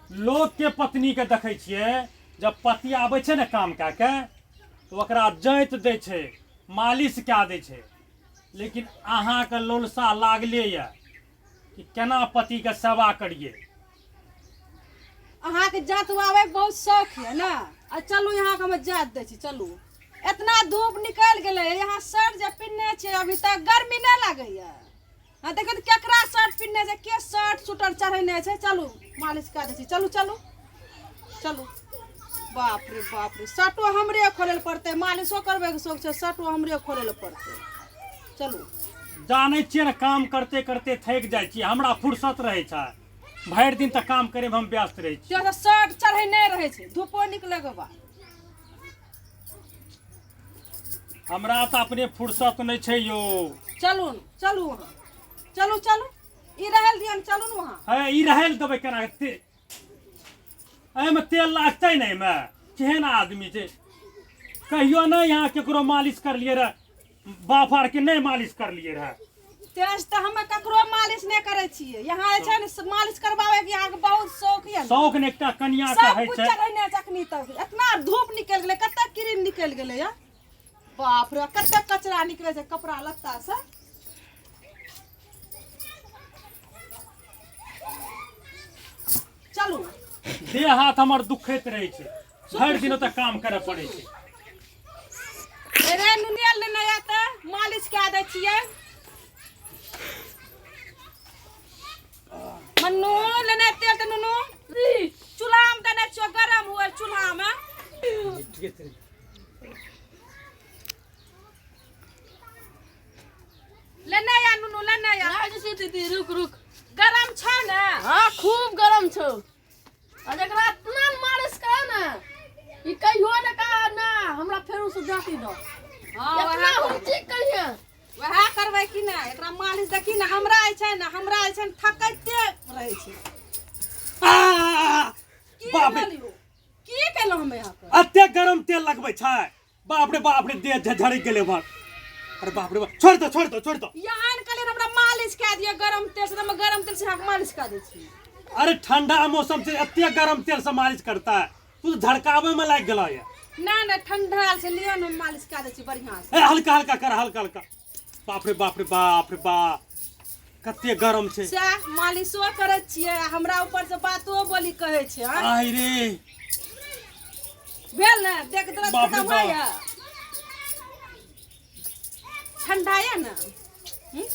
लोकके पत्नीके देखै छियै, जब पति आबै छै ने काम कए के, तऽ ओकरा जाँति दै छै, मालिश कए दै छै। लेकिन अहाँके लोलसा लागले यऽ कि केना पतिके सेवा करियै। अहाँके जाँत आबैके बहुत शौक यऽ ने? आ चलू, यहाँ हम जाँत दै छी, चलू। इतना धूप निकलि गेलै, यहाँ शर्ट जे पिन्हने छियै अभी तक गर्मी नहि लागैया? हाँ, देखियौ तऽ केकरा शर्ट पिन्हने छै, के शर्ट स्वेटर चढ़ेने छै। चलू, मालिश कए दै छी, चलू चलू चलू। बाप रे बाप रे, शर्टो हमरे खोलै लए पड़तै। मालिशो करबैके शौक छै, शर्टो हमरे खोलै लए पड़तै। चलू। जानै छियै ने, काम करते करते थकि जाइ छियै। हमरा फुर्सत रहै छै भरि दिन तऽ काम करैमे हम व्यस्त रहै छी। त्यो शर्ट चढ़ेने रहै छै धूपो निकलैके बाद। हमरा तऽ अपने फुर्सत नहि छै यौ। चलू ने, चलू अहाँ, चलू चलू, ई रहल दियौ ने, चलू ने वहाँ। हे, ई रहै लए देबै केना? एहिमे तेल लागतै ने एहिमे? केहन आदमी छै, कहियो नहि यहाँ केकरो मालिश करलियै रह, बाप आरके नहि मालिश करलियै रह। तेज तऽ हमे ककरो मालिश नहि करै छियै। यहाँ जे छै ने मालिश करबाबै के यहाँ के बहुत शौक यऽ ने। शौक ने एकटा कनिया के सब होइ कुछ छै। चढ़ेने छै अखनी तक। इतना धूप निकलि गेलै, कते क्रीम निकलि गेलै या, बाप रे, कते कचरा निकलै छै कपड़ा लत्ता से। चलू। देह हाथ हमर दुखैत रहै छै, भरि दिन ओतऽ काम करऽ पड़ै छै। अरे नुनिया, लेने आया तऽ मालिश कए दै छियै। मन्नू, लेने तेल तऽ नुनू चूल्हामे देने छियो, गरम हुए चूल्हामे। लेने आ नुनू, लेने आ। राजश्री दीदी, रुक रुक। गरम छौ ने? हाँ, खूब गरम छौ। आ जकरा इतना मालिश करे ने, ई कहियो ने कहा ना हमरा फेर से जाति दो। हाँ, इतना वएह हम ठीक कहिए। वएह करबै कि ने एकरा मालिश। देखी ने, हमरा जे छै ने, हमरा जे छै ने थकैते रहै छै। आ की बाप रे। भेल यौ? की केलहुँ हम अहाँके? एते गरम तेल लगबै छै? बाप रे बाप रे, देह झड़क गेलै हमर। अरे बाप रे बाप, छोड़ दो, छोड़ दो, छोड़ दो। यहाँ कहलियै हमरा मालिश कए दिअ गरम तेल से, तऽ हम गरम तेल से अहाँके मालिश कए दै छी। अरे ठंडा मौसम छै, एते गरम तेल से मालिश करता है? तू तऽ झड़काबै में लागि गेल ये। नहि नहि, ठंडा से लिअ ने, हम मालिश कए दै छी बढ़िआँ से। ए, हल्का हल्का कर, हल्का हल्का। बाप रे बाप रे बाप रे बाप, कते गरम छै। सएह मालिशो करै छियै आ हमरा ऊपर से बातो बोली कहै छै। हँ, आइ रे। भेल ने देख, दर्द बाप रे खतम बाप। होइए? ठंडा यऽ ने? हम्म?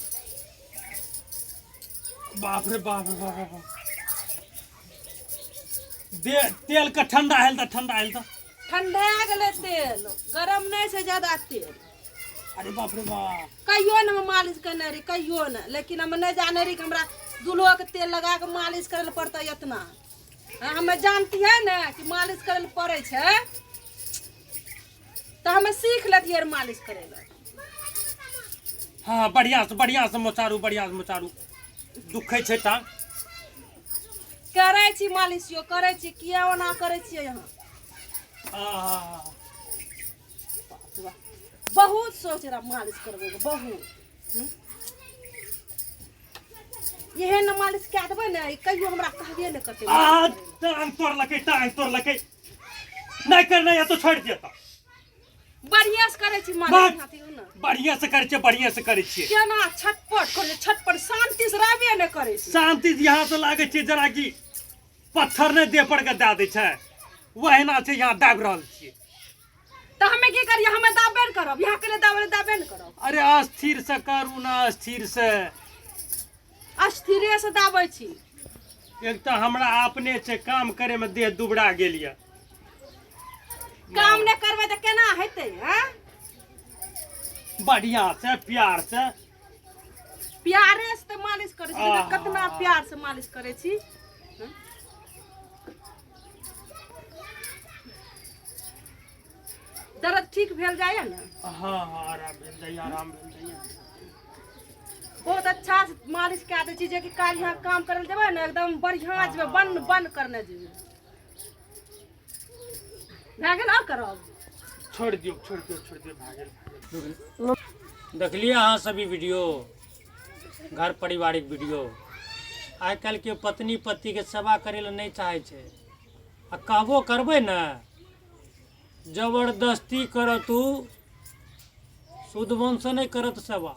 बाप रे बाप रे बाप रे बाप। दे तेल के ठंडा हेल तऽ, ठंडा हेल तऽ। ठंडा गेलै तेल, गरम नहि छै ज्यादा तेल। अरे बाप रे बाप। कहियो ने हम मालिश करने रही, कहियो ने। लेकिन हम नहि जाने रही कि हमरा दुल्होके तेल लगा के मालिश करे लए पड़तै इतना। हाँ, हमे जानती है ने कि मालिश करे लए पड़ै छै तऽ हमे सीख लेतियै रऽ मालिश करे लए। हाँ, बढ़िया से, बढ़िया से मोचारू, बढ़िया से मोचारू, दुखै छै टांग। करै छी मालिश यो, करै छी। किया ओना करै छियै यहाँ? आहा। बहुत सोच रहा मालिश करबै बहुत। हम्म? एहन ने मालिश कए देबै ने, ई कहियो हमरा कहबे नहि करतै। आ टांग तोड़लकै, टांग तोड़लकै। नहि करना या तो छोड़ि दिअ तऽ। बढ़िया से करै छी मालिश। बस। हाथी ने बढ़िया से करै छियै, बढ़िया से करै छियै। केना छटपट करै छै, छटपट, शांति से रहबे नहि करै छै। शांति से यहाँ से लागै छै जरा कि पत्थर नहि देह पर के दए दै छै, वहिना छै। यहाँ दाबि रहल छियै। तऽ हमे की करियै? हमे दाबे ने करब, यहाँ के लिए दाबे, दाबे ने करब। अरे अस्थिर से करू ना, अस्थिर से। अस्थिरे से दाबै छी। एक तऽ हमरा अपने छै काम करे में देह दुबरा गेल यऽ। काम नहि करबै तऽ केना हेतै? हँ, बढ़िया से, प्यार से। प्यारे से तऽ मालिश करै छी। आहा। कतना प्यार से मालिश करै छी। हँ? दर्द ठीक भेल जाइए ने? हाँ हाँ, आराम भेल जाइए, आराम भेल जाइए। बहुत अच्छा से मालिश कए दै छी जे कि काल्हि यहाँ काम करै लए जेबै ने, एकदम बढ़िआँ जेबै, बन बन करने जेबै। भए गेल, आओर करब? छोड़ि दियौ, छोड़ि दियौ, छोड़ि दियौ, भए गेल, भए गेल। देखलियै अहाँ सब ई वीडियो, घर पारिवारिक वीडियो। आइ काल्हिके पत्नी पतिके सेवा करै लए नहि चाहै छै आ कहबो करबै ने जबरदस्ती करत उ शुद्ध मनसँ नहि करत सेवा।